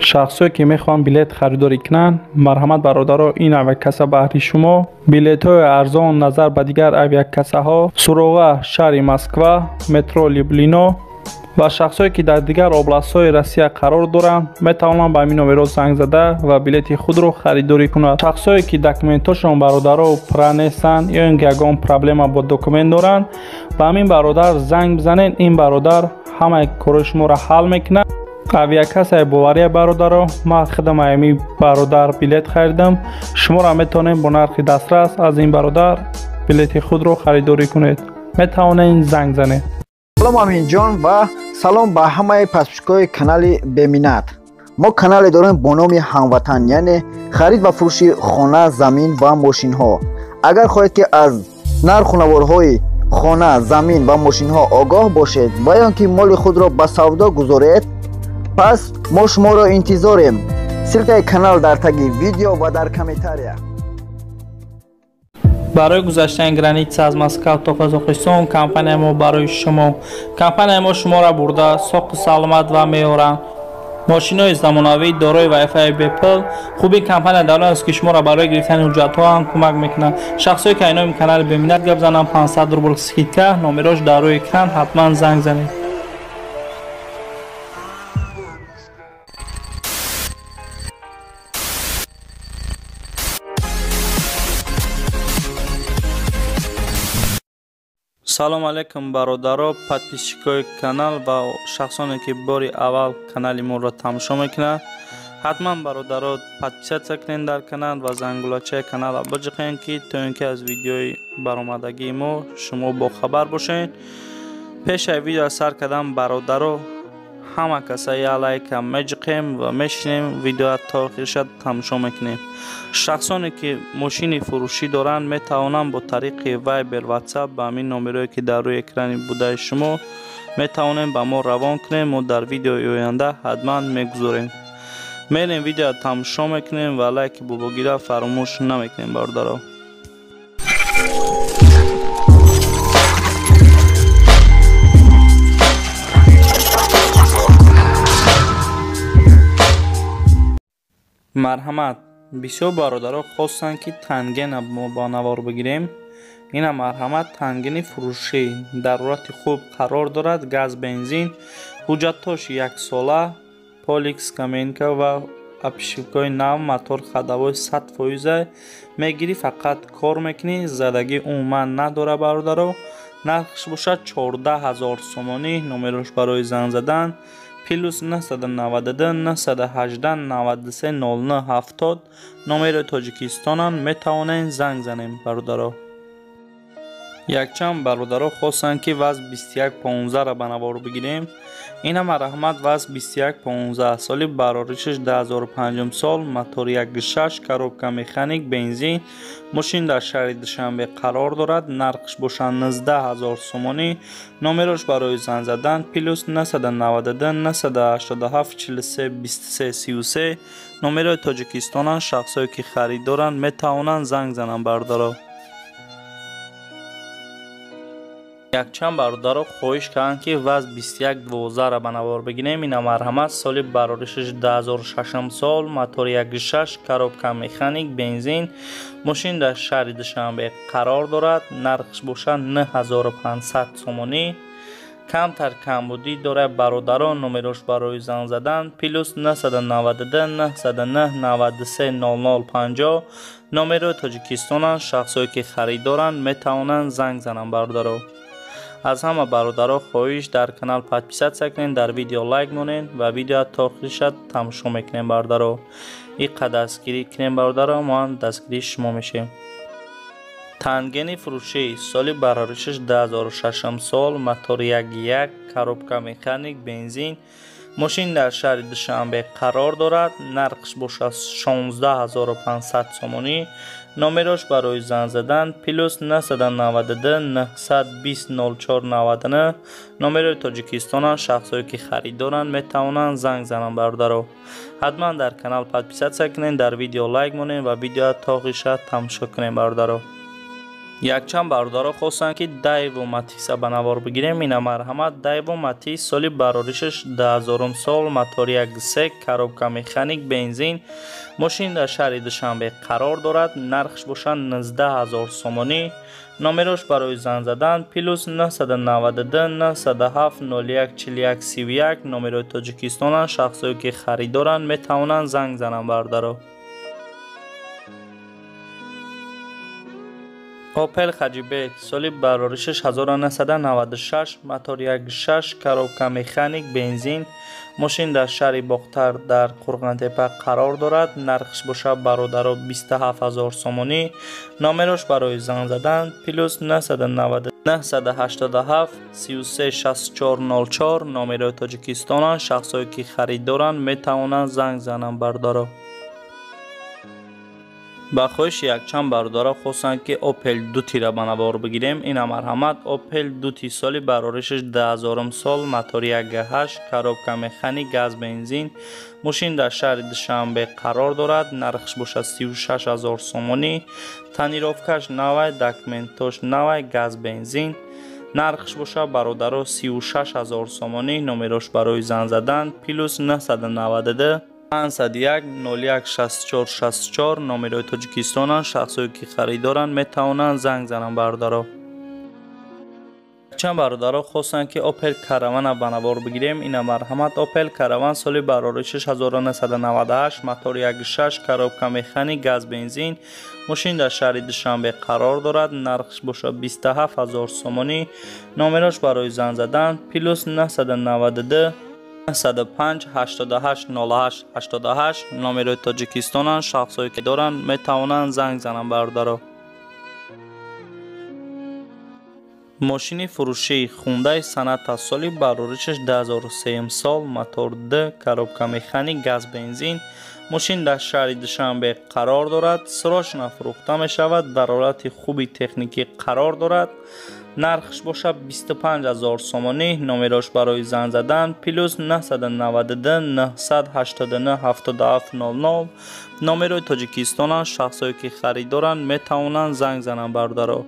Шахсое ки мехоҳанд билет харидорӣ кунанд, марҳамат бародаро, ин авиакасса баҳри шумо. Билетҳои арзон назар ба дигар авиакассаҳо. Суроға шаҳри Москва, метро Люблино. Ва шахсое ки дар дигар областҳои Россия қарор доранд, метавонанд ба ҳамин номерҳо занг зада ва билети худро харидорӣ кунанд. Шахсое ки документҳошон бародаро пурра нестанд ё ин ки ягон проблема бо документ доранд, ба ҳамин бародар занг бизанед. Ин бародар ҳамаи корҳои шуморо ҳал мекунад. Авиакассаи бовария бародаро, ман худам ҳамин бародар билет харидам. Шуморо метавонед бо нархи дастрас аз ин бародар билети худро харидорӣ кунед. Метавонед занг занед. Салом Аминҷон ва салом ба ҳамаи подписчикои канали Беминат. Мо канале дорем бо номи Ҳамватан, яъне харид ва фурӯши хона, замин ва мошинҳо. Агар хоҳед ки аз нарху наворҳои хона, замин ва мошинҳо огоҳ бошед ва ё ки моли худро ба савдо гузоред, пас мо шуморо интизорем. Ссылкаи канал дар таги видео ва дар комментария. Барои гузаштани граница аз Москва то Қазоқистон компанияи мо барои шумо. Компанияи мо шуморо бурда соқу саломат ва меоранд. Мошинҳои замонавӣ дорои Wi-Fi бепул. Хуби компания дар он аст ки шуморо барои гирифтани ҳуҷҷатҳо ҳам кӯмак мекунад. Шахсое ки айноми канали Беминат гап зананд, 500 рубл скидка, номерош дар рӯи экран, ҳатман занг занед. Салом алейкум бародаро, подписчикои канал ва шахсоне ки бори аввал канали моро тамошо мекунанд. Ҳатман бародаро подписаться кунед дар канал ва зангулачаи каналро биҷиқед, ки то ин ки аз видеои баромадагии мо шумо бохабар бошед. Пешаи видео сар кардан бародаро, ҳама каса я лайка меҷиқем ва мешинем видео то охирша тамошо мекунем. Шахсоне ки мошини фурӯшӣ доранд, метавонанд бо тариқи Viber, WhatsApp ба ҳамин номерое ки дар рӯи экрани будаи шумо метавонем ба мо равон кунем. Мо дар видеои оянда ҳатман мегузорем. Мерем видео тамошо мекунем ва лайки бобогира фаромӯш намекунем бародаро. Марҳамат, бисёр бародаро хостанд ки тангена мо ба навор бигирем. Ина марҳамат, тангени фурӯшӣ дар ҳолати хуб қарор дорад, газ, бензин, ҳуҷҷатҳош яксола, поликс, каменка ва обшивкаи нав, мотор ходовой 100% мегирӣ, фақат кор мекунӣ, задагӣ умуман надора бародаро. Нархш бошад 14 000 сомонӣ, номерош барои занг задан плюс 992 918 93 09 70, номери Тоҷикистонам, метавонед занг занем бародаро. Якчанд бародаро хостанд ки ВАЗ 2115-ро ба навор бигирем. Ина марҳамат, ВАЗ 2115, соли бароришаш 2005 сол, мотор 1.6, коробка механик, бензин. Мошин дар шаҳри Душанбе қарор дорад, нархш бошад 19 000 сомонӣ, номерош барои занг задан плюс 992 987 43 23 33, номерои Тоҷикистонанд. Шахсое ки харид доранд, метавонанд занг зананд бародаро. Якчанд бародаро хоҳиш карданд ки ВАЗ 2112-ро ба навор бигирем. Ина марҳамат, соли бароришаш 2006 сол, мотор 1.6, коробка механик, бензин. Мошин дар шаҳри Душанбе қарор дорад, нархш бошад 9500 сомонӣ. Камтар камбудӣ дорад бародаро. Номерош барои занг задан плюс 992 909 93 00 50, номерои Тоҷикистонанд. Шахсое ки харид доранд, метавонанд занг зананд бародаро. Аз ҳама бародаро хоҳиш, дар канал подписаться кунед, дар видео лайк монед ва видео то охириша тамошо мекунем бародаро. Иқа дастгирӣ кунем бародаро, мо ҳам дастгирии шумо мешем. Тангени фурӯшӣ, соли бароришаш 2006 сол, мотор 1.1, коробка механик, бензин. Мошин дар шаҳри Душанбе қарор дорад, нархш бошад 16 500 сомонӣ, номерош барои занг задан плюс 992 920 04 99, номерои Тоҷикистонанд. Шахсое ки харид доранд, метавонанд занг зананд бародаро. Ҳатман дар канал подписаться кунед, дар видео лайк монед ва видео то охириша тамошо кунед бародаро. Якчанд бародаро хостанд, ки Дайву Матиса ба навор бигирем. Ина марҳамат, Дайву Матис, соли бароришаш 2000 сол, мотори 1.3, коробка механик, бензин. Мошин дар шаҳри Душанбе қарор дорад, нархш бошад 19 000 сомонӣ. Номерош барои занг задан плюс 992 907 01 41 31, номерои Тоҷикистонанд. Шахсое ки харидоранд, метавонанд занг зананд, бародаро. Опел Хаҷибек, соли бароришаш 1996, мотор 1.6, коробка механик, бензин. Мошин дар шаҳри Бохтар, дар Қурғантепа қарор дорад, нархш бошад, бародаро, 27 000 сомонӣ. Номерош барои занг задан плюс 990 987 33 64 04, номерои Тоҷикистонанд. Шахсое ки харидоранд, метавонанд занг зананд, бародаро. Ба хоҳиши якчанд бародаро хостанд, ки Опел Дутира ба навор бигирем. Ина марҳамат, Опел Дути, соли бароришаш 2000 сол, мотори 1.8, коробка механик, газ, бензин. Мошин дар шаҳри Душанбе қарор дорад, нархш бошад 36 000 сомонӣ. Тонировкаш навай, документош навай, газ, бензин. Нархш бошад, бародаро, 36 000 сомонӣ. Номерош барои занг задан плюс 992 501 01 64 64, номерои Тоҷикистонанд. Шахсое ки харидоранд, метавонанд занг зананд, бародаро. Чанд бародаро хостанд, ки Опел Каравана ба навор бигирем. Ина марҳамат, Опел Караван, соли бароришаш 1998, мотор 1.6, коробка механик, газ, бензин. Мошин дар шаҳри Душанбе қарор дорад, нархш бошад 27 000 сомонӣ. Номерош барои занг задан плюс 992 105 88 08 88, номерои Тоҷикистонанд. Шахсое ки доранд, метавонанд занг зананд, бародаро. Мошини фурӯшии Хундай Соната, соли бароришаш 2003 сол, мотор д, коробка механик, газ, бензин. Мошин дар шаҳри Душанбе қарор дорад, срочно фурӯхта мешавад, дар ҳолати хуби техникӣ қарор дорад, нархш бошад 25 000 сомонӣ. Номерош барои занг задан плюс 992 989 77 00, номерои Тоҷикистонанд. Шахсое ки харидоранд, метавонанд занг зананд, бародаро.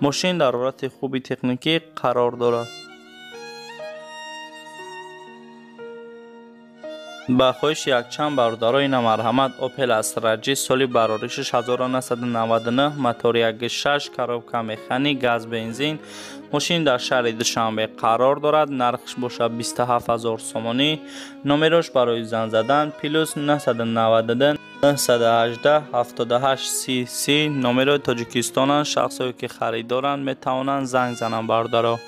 Мошин дар ҳолати хуби техникӣ қарор дорад. Ба хоҳиши якчанд бародаро, ина марҳамат, Опел Астра Ҷи, соли бароришаш 1999, мотори 1.6, коробка механик, газ, бензин. Мошин дар шаҳри Душанбе қарор дорад, нархш бошад 27 000 сомонӣ. Номерош барои занг задан плюс 992 918 78 30 30, номерои Тоҷикистонанд. Шахсое ки харидоранд, метавонанд занг зананд, бародаро.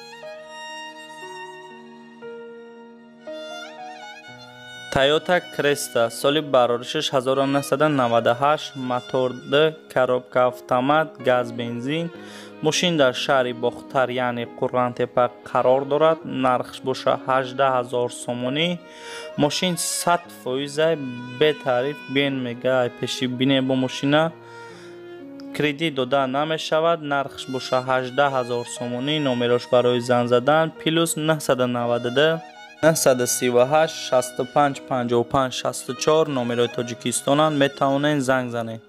Тойота Креста, соли бароришаш 1998, мотор д, коробка автомат, газ, бензин. Мошин дар шаҳри Бохтар, яъне Қурғантепа қарор дорад, нархш бошад 18 000 сомонӣ. Мошин 100 фоиза, бетариф бен мега, пеши бине бо мошина кредит дода намешавад. Нархш бошад 18 000 сомонӣ. Номерош барои занг задан плюс 992 938 65 55 64, номерои Тоҷикистонанд, метавонед занг занед.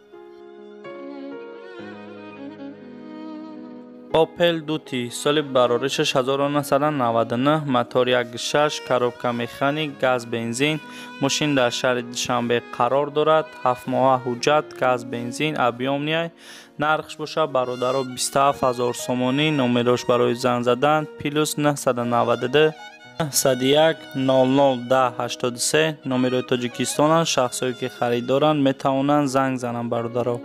Опел Дути, соли бароришаш 1999, мотор 1.6, коробка механик, газ, бензин. Мошин дар шаҳри Душанбе қарор дорад, 7 моҳа ҳуҷҷат, газ, бензин, объёмный. Нархш бошад, бародаро, 27 000 сомонӣ. Номерош барои занг задан плюс 992 101 00 10 83, номерои Тоҷикистонанд. Шахсое ки харидоранд, метавонанд занг зананд, бародаро.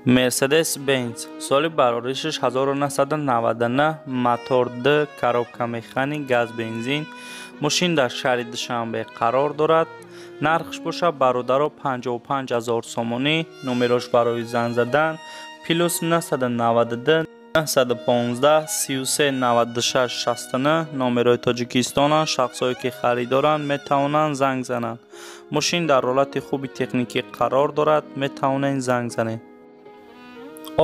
Мерседес Бенз, соли бароришаш 1999, мотор д, коробка механик, газ, бензин. Мошин дар шаҳри Душанбе қарор дорад, нархш бошад, бародаро, 55 000 сомонӣ. Номерош барои занг задан плюс 992 915 33 96 69, номерои Тоҷикистонанд. Шахсое ки харидоранд, метавонанд занг зананд. Мошин дар ҳолати хуби техникӣ қарор дорад, метавонед занг занед.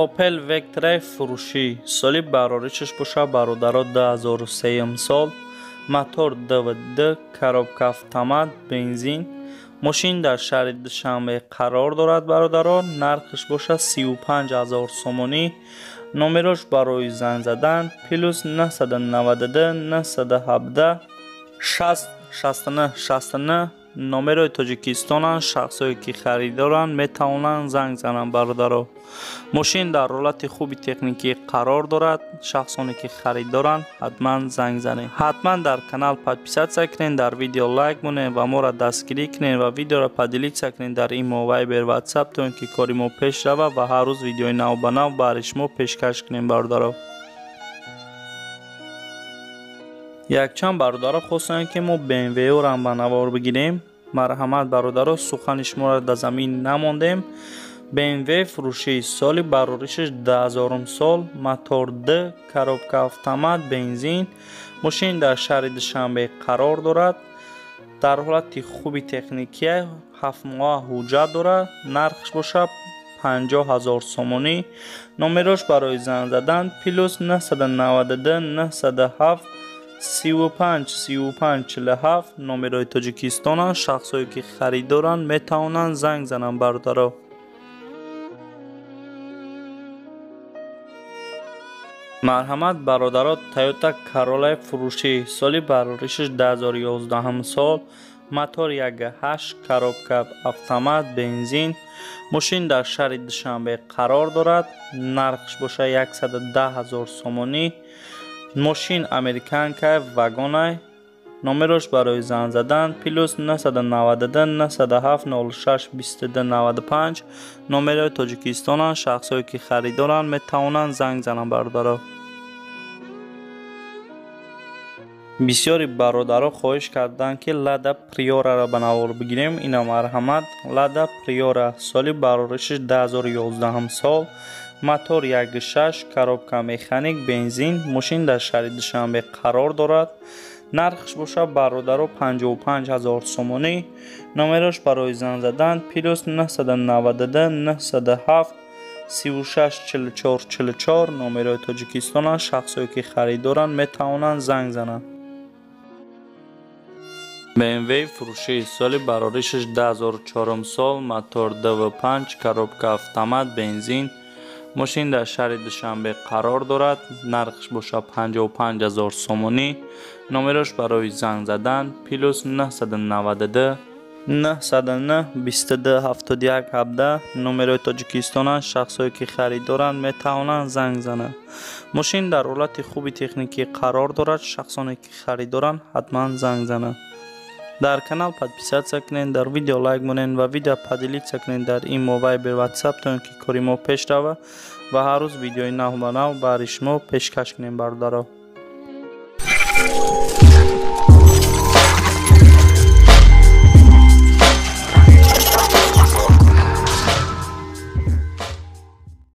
Опел Вектра фурӯшӣ, соли бароришаш бошад, бародаро, 2003 сол. Мотор ДВД, коробка автомат, бензин. Мошин дар шаҳри Душанбе қарор дорад, бародарон. Нархаш бошад 35 000 сомонӣ. Номерош барои занг задан плюс 992 917 60 69 69. Номерои Тоҷикистонанд. Шахсое ки харидоранд, метавонанд занг зананд, бародаро. Мошин дар ҳолати хуби техникӣ қарор дорад. Шахсоне ки харидоранд, ҳатман занг занед. Ҳатман дар канал подписаться кунед, дар видео лайк монед ва моро дастгирӣ кунед ва видеоро поделиться кунед дар имо, Вайбер, Ватсап, то ин ки кори мо пеш равад ва ҳар рӯз видеои навбанав баҳри шумо пешкаш кунем, бародаро. Якчанд бародаро хостанд, ки мо БМВ-ро ба навор бигирем. Марҳамат, бародаро, сухани шуморо дар замин намондем. БМВ фурӯшии, соли бароришаш 2000 сол, мотор Д, коробка автомат, бензин. Мошин дар шаҳри Душанбе қарор дорад. Дар ҳолати хуби техникия, 7 моҳа ҳуҷҷат дорад. Нархш бошад 50 000 сомонӣ. Номерош барои занг задан плюс 992 907 35 35 47. Номерои Тоҷикистонанд. Шахсое ки харидоранд, метавонанд занг зананд, бародаро. Марҳамат, бародаро, Тойота Королаи фурӯшӣ, соли бароришаш 2011 сол, мотор 1.8, коробка автомат, бензин. Мошин дар шаҳри Душанбе қарор дорад. Нархш бошад 110 000 сомонӣ. Мошин американка, вагонай. Номерош барои занг задан плюс 992 907 06 22 95. Номерои Тоҷикистонанд. Шахсое ки харидоранд, метавонанд занг зананд, бародаро. Бисёри бародаро хоҳиш карданд, ки Лада Приораро ба навор бигирем. Ина, марҳамат, Лада Приора, соли бароришаш 2011 сол, мотор 1.6, коробка механик, бензин. Мошин дар шаҳри Душанбе қарор дорад. Нархш бошад, бародаро, 55 000 сомонӣ. Номерош барои занг задан плюс 992 907 36 44 44. Номерои Тоҷикистонанд. Шахсое ки харидоранд, метавонанд занг зананд. БМВ фурӯшӣ, соли бароришаш 2004 сол, мотор ДВ5, коробка автомат, бензин. Мошин дар шаҳри Душанбе қарор дорад. Нархш бошад 55 000 сомонӣ. Номерош барои занг задан плюс 992 909 22 71 17. Номерои Тоҷикистонанд. Шахсое ки харидоранд, метавонанд занг зананд. Мошин дар ҳолати хуби техникӣ қарор дорад. Шахсоне ки харидоранд, ҳатман занг зананд. Дар канал подписаться кунед, дар видео лайк монед ва видео поделиться кунед дар имо, Вайбер, Ватсап, то ин ки кори мо пеш равад ва ҳар рӯз видеои навбанав баҳри шумо пешкаш кунем, бародаро.